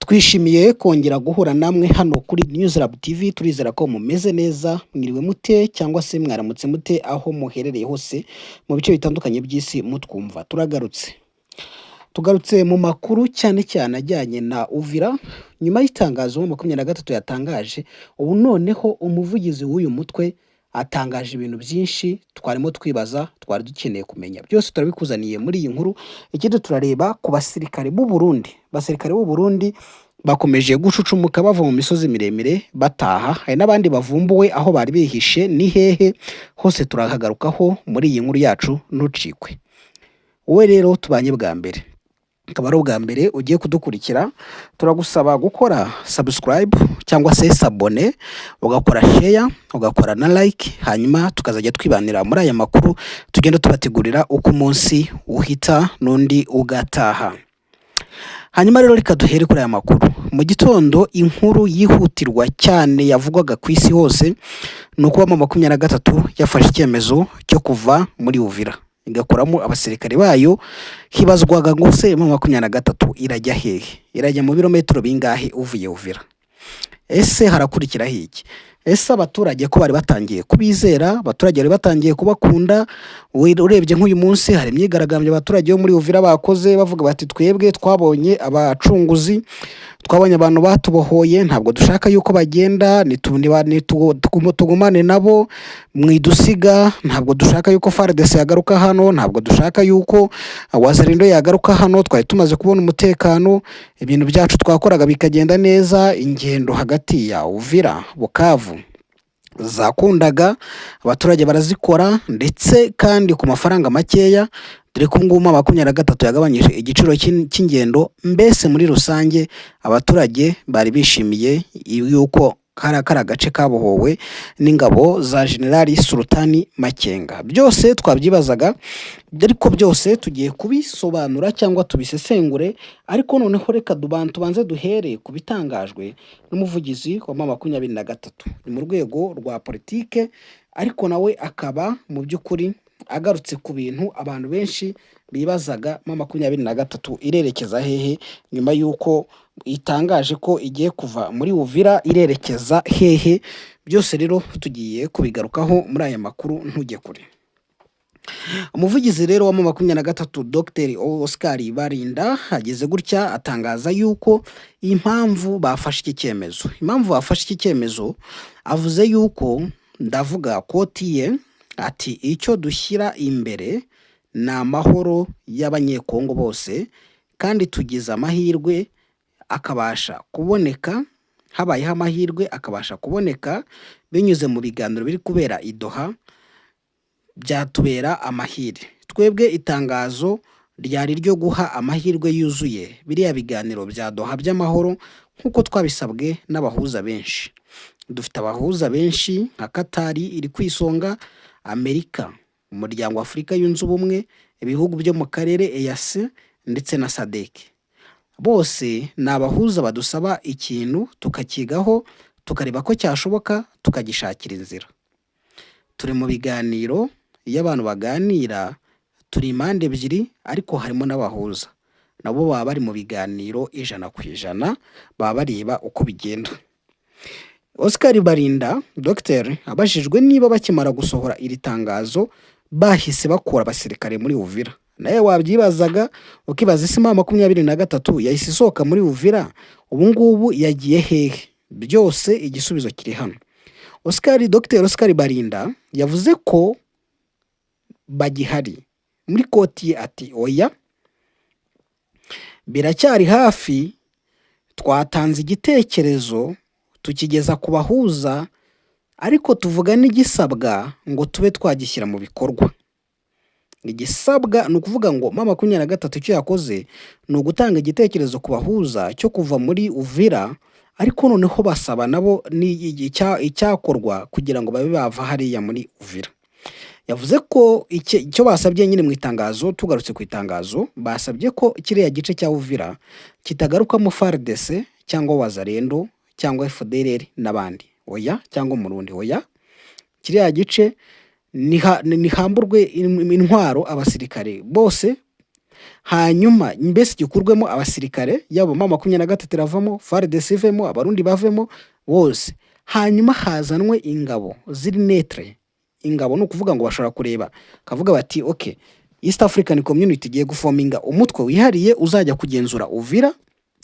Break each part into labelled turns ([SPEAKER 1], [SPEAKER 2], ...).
[SPEAKER 1] Twishimiye kongera guhura namwe hano kuri News Lab TV. Turizera ko mumeze neza. Mwiriwe mute cyangwa se mwaramutse mute aho muherereye hose mu bice bitandukanye by'isi mutwumva? Tugarutse mu makuru cyane cyane ajyanye na Uvira, nyuma y'itangazo 23 yatangaje. Ubu noneho umuvugizi w'uyu mutwe atangaje ibintu byinshi twarimo twibaza, twari dukeneye kumenya. Byose turabikuzaniye muri iyi nkuru. Ikindi, turareba ku basirikare b'u Burundi. Abasirikare b'u Burundi bakomeje gucucumuka bava mu misozi miremire bataha. Hari n'abandi bavumbuwe aho bari bihishe. Ni hehe hose? Turahagarukaho muri iyi nkuru yacu, ntucikwe. Wowe rero tubanye bwa mbere, akaba ari ubwa mbere ugiye kudukurikira, turagusaba gukora subscribe cyangwa se s'abonner, ugakora share, ugakora na like, hanyuma tukazajya twibanira muri aya makuru tugenda tubategurira uko umunsi uhita n'undi ugataha. Hanyuma rero reka duhere kuri aya makuru. Mu gitondo, inkuru yihutirwa cyane yavugwaga ku isi hose ni ukuba M23 yafashe icyemezo cyo kuva muri Uvira, igakuramo abasirikare bayo. Hibazwaga ngo se M23 irajya hehe? Irajya mu birometero bingahe uvuye Uvira? Ese harakurikiraho iki? Ese abaturage ko bari batangiye kubizera, abaturage bari batangiye kubakunda? Urebye nk'uyu munsi hari imyigaragambyo abaturage bo muri Uvira bakoze, bavuga bati: "Twebwe twabonye abacunguzi, twabonye abantu batubohoye, ntabwo dushaka yuko bagenda, tugumane nabo, mwidusiga. Ntabwo dushaka yuko FARDC yagaruka hano, ntabwo dushaka yuko Wazalendo yagaruka hano. Twari tumaze kubona umutekano, ibintu byacu twakoraga bikagenda neza." Ingendo hagati ya Uvira, Bukavu zakundaga, abaturage barazikora, ndetse kandi ku mafaranga makeya, dore ko ubu ngubu 23 yagabanyije igiciro cy'ingendo. Mbese muri rusange abaturage bari bishimiye yuko kari agace kabohowe n'ingabo za Generali Sultani Makenga. Byose twabyibazaga, ariko byose tugiye kubisobanura cyangwa tubisesengure. Ariko noneho reka tubanze duhere ku bitangajwe n'umuvugizi wa M23. Ni mu rwego rwa politike, ariko nawe akaba mu by'ukuri agarutse ku bintu abantu benshi bibazaga: M23 irerekeza hehe nyuma y'uko itangaje ko igiye kuva muri Uvira? Irerekeza hehe? Byose rero tugiye kubigarukaho muri aya makuru, ntujye kure. Umuvugizi rero wa M23, Dr Oscar Barinda, ageze gutya atangaza yuko impamvu bafashe iki cyemezo, impamvu bafashe iki cyemezo, avuze yuko, ndavuga quote ye, ati: "Icyo dushyira imbere ni amahoro y'Abanyekongo bose, kandi tugize amahirwe akabasha kuboneka, habayeho amahirwe akabasha kuboneka binyuze mu biganiro biri kubera i Doha, byatubera amahire. Twebwe itangazo ryari ryo guha amahirwe yuzuye biriya biganiro bya Doha by'amahoro, nk'uko twabisabwe n'abahuza benshi. Dufite abahuza benshi nka Katari iri ku isonga, Amerika, Umuryango wa Afurika Yunze Ubumwe, ibihugu byo mu karere EAC ndetse na SADC. Bose ni abahuza, badusaba ikintu tukakigaho, tukareba ko cyashoboka, tukagishakira inzira. Turi mu biganiro. Iyo abantu baganira, turi impande ebyiri, ariko harimo n'abahuza, nabo baba bari mu biganiro 100%, baba bareba uko bigenda." Oscar Barinda Dr abajijwe niba bakimara gusohora iri tangazo bahise bakura abasirikare muri Uvira. Nawe wabyibazaga, ukibaza isi M23 yahise isohoka muri Uvira, ubu ngubu yagiye hehe? Byose igisubizo kiri hano. Oscar Dr Oscar Barinda yavuze ko bagihari. Muri quote ye ati: "Oya, biracyari hafi. Twatanze igitekerezo, tukigeza ku bahuza, ariko tuvuga n'igisabwa ngo tube twagishyira mu bikorwa." Igisabwa ni ukuvuga ngo M23 icyo yakoze ni ugutanga igitekerezo ku bahuza cyo kuva muri Uvira, ariko noneho basaba nabo icyakorwa kugira ngo babe bava hariya muri Uvira. Yavuze ko icyo basabye nyine mu itangazo, tugarutse ku itangazo, basabye ko kiriya gice cya Uvira kitagarukamo FARDC cyangwa Wazalendo cyangwa FDLR n'abandi, oya, cyangwa Umurundi, oya. Kiriya gice nihamburwe intwaro, abasirikare bose. Hanyuma mbese gikurwemo abasirikare, yaba M23 iravamo, FARDC ivemo, Abarundi bavemo bose, hanyuma hazanwe ingabo ziri neutre. Ingabo ni ukuvuga ngo bashobora kureba bakavuga bati: "OK, East African Community igiye guforminga umutwe wihariye uzajya kugenzura Uvira,"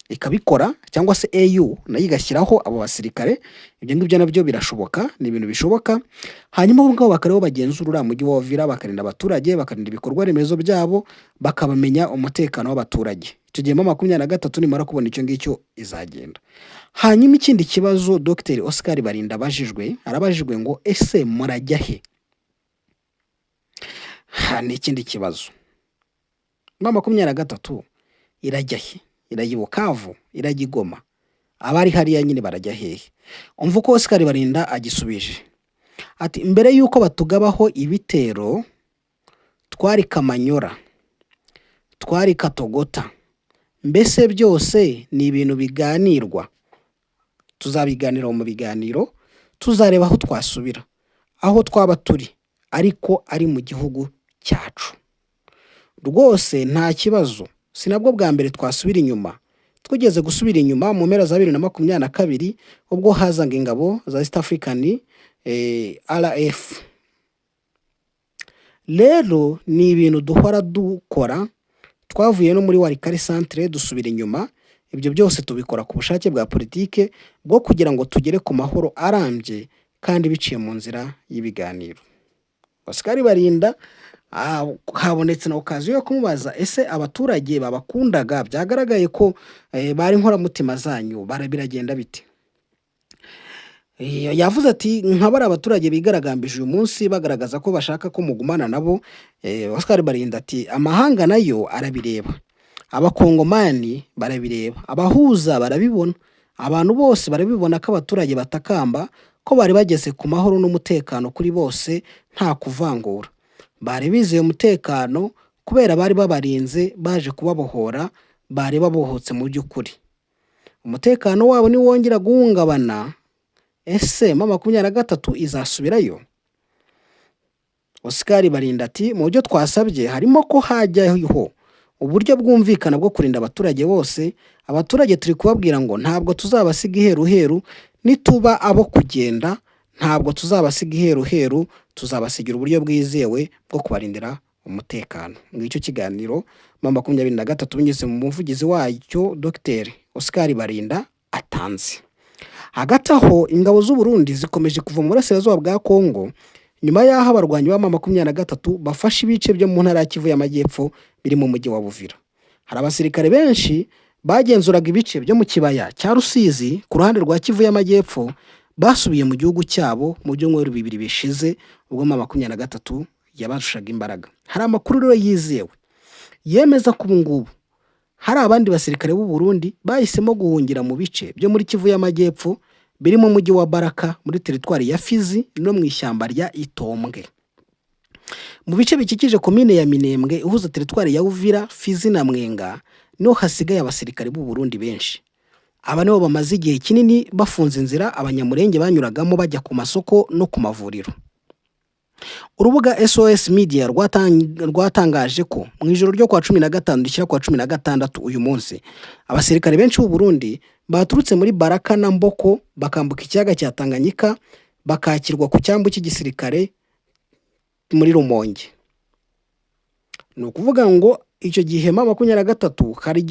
[SPEAKER 1] ikabikora, cyangwa se AU nayo igashyiraho abo basirikare. Ibyo ngibyo nabyo birashoboka, ni ibintu bishoboka. Hanyuma abo ngabo bakaba aribo bagenzura uriya mujyi wa Uvira, bakarinda abaturage, bakarinda ibikorwa remezo byabo, bakabamenya umutekano w'abaturage. Icyo gihe M23 nimara kubona icyo ngicyo izagenda. Hanyuma ikindi kibazo Dr Oscar Barinda abajijwe, arabajijwe ngo: "Ese murajya he?" Ha, ni ikindi kibazo. M23 irajya he? Irajya i Bukavu? Irajya i Goma? Abari hariya nyine barajya hehe? Umva uko Oscar Barinda agisubije, ati: "Mbere y'uko batugabaho ibitero twari Kamanyora, twari Katogota, mbese byose ni ibintu biganirwa, tuzabiganira mu biganiro, tuzareba aho twasubira, aho twaba turi, ariko ari mu gihugu cyacu rwose nta kibazo. Si nabwo bwa mbere twasubira inyuma. Twigeze gusubira inyuma mu mpera za 2022 ubwo hazaga ingabo za East African RF. Rero ni ibintu duhora dukora. Twavuye no muri Walikale centre dusubira inyuma. Ibyo byose tubikora ku bushake bwa politike bwo kugira ngo tugere ku mahoro arambye kandi biciye mu nzira y'ibiganiro." Oscar Barinda habonetse na occasion yo kumubaza: "Ese abaturage babakundaga, byagaragaye ko bari inkoramutima zanyu, biragenda bite?" Yavuze ati: "Nka bariya abaturage bigaragambije uyu munsi bagaragaza ko bashaka ko mugumana nabo." Oscar Barinda ati: "Amahanga nayo arabireba, Abakongomani barabireba, abahuza barabibona, abantu bose barabibona ko abaturage batakamba ko bari bageze ku mahoro n'umutekano kuri bose nta kuvangura. Bari bizeye umutekano kubera bari babarinze, baje kubabohora, bari babohotse mu by'ukuri. Umutekano wabo niwongera guhungabana, ese M23 izasubirayo?" Oscar Barinda ati: "Mu byo twasabye harimo ko hajyaho uburyo bwumvikana bwo kurinda abaturage bose. Abaturage turi kubabwira ngo ntabwo tuzabasiga iheruheru. Nituba abo kugenda, ntabwo tuzabasiga iheruheru, tuzabasigira uburyo bwizewe bwo kubarindira umutekano." Ngicyo kiganiro M23 binyuze mu muvugizi wacyo Dr Oscar Barinda atanze. Hagati aho, ingabo z'u Burundi zikomeje kuva mu burasirazuba bwa Kongo nyuma y'aho abarwanyi ba M23 bafashe ibice byo mu ntara ya Kivu y'Amajyepfo biri mu mujyi wa Buvira. Hari abasirikare benshi bagenzuraga ibice byo mu kibaya cya Rusizi ku ruhande rwa Kivu y'Amajyepfo basubiye mu gihugu cyabo mu byumweru 2 bishize, ubwo M23 yabarushaga imbaraga. Hari amakuru rero yizewe yemeza ko ubu ngubu hari abandi basirikare b'u Burundi bahisemo guhungira mu bice byo muri Kivu y'Amajyepfo birimo umujyi wa Baraka muri teritwari ya Fizi no mu ishyamba rya Itombwe. Mu bice bikikije komine ya Minembwe ihuza teritwari ya Uvira, Fizi na Mwenga niho hasigaye abasirikare b'u Burundi benshi. Aba nibo bamaze igihe kinini bafunze inzira Abanyamurenge banyuragamo bajya ku masoko no ku mavuriro. Urubuga SOS Media rwatangaje ko mu ijoro ryo kuwa 15 rishyira kuwa 16 uyu munsi, abasirikare benshi b'u Burundi baturutse muri Baraka na Mboko bakambuka ikiyaga cya Tanganyika, bakakirwa ku cyambu cy'igisirikare muri Rumonge. Ni ukuvuga ngo icyo gihe M23 hari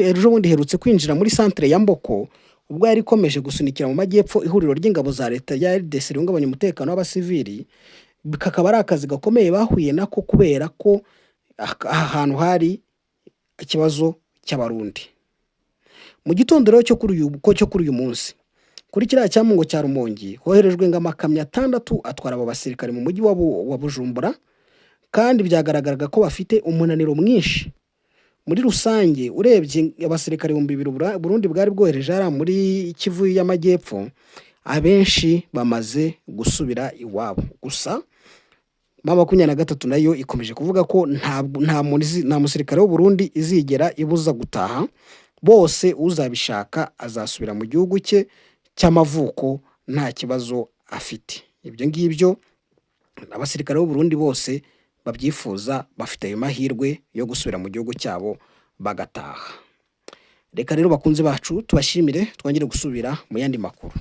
[SPEAKER 1] ejo bundi iherutse kwinjira muri santere ya Mboko ubwo yari ikomeje gusunikira mu majyepfo ihuriro ry'ingabo za leta ya RDC rihungabanya umutekano w'abasivili, kakaba ari akazi gakomeye bahuye nako kubera ko aha hantu hari ikibazo cy'Abarundi. Mu gitondo rero cyo kuri uyu munsi, kuri kiriya cyambu ngo cya Rumongi hoherejwe ngo amakamyo 6 atwara abo basirikare mu mujyi wa Bujumbura, kandi byagaragaraga ko bafite umunaniro mwinshi. Muri rusange, urebye abasirikare 2000 Burundi bwari bwohereje hariya muri Kivu y'Amajyepfo, abenshi bamaze gusubira iwabo. Gusa M23 nayo ikomeje kuvuga ko nta musirikare w'u Burundi izigera ibuza gutaha, bose uzabishaka azasubira mu gihugu cye cy'amavuko nta kibazo afite. Ibyo ngibyo abasirikare b'u Burundi bose Babyifuza bafite ayo mahirwe yo gusubira mu gihugu cyabo bagataha. Reka rero, bakunzi bacu, tubashimire, twongere gusubira mu yandi makuru.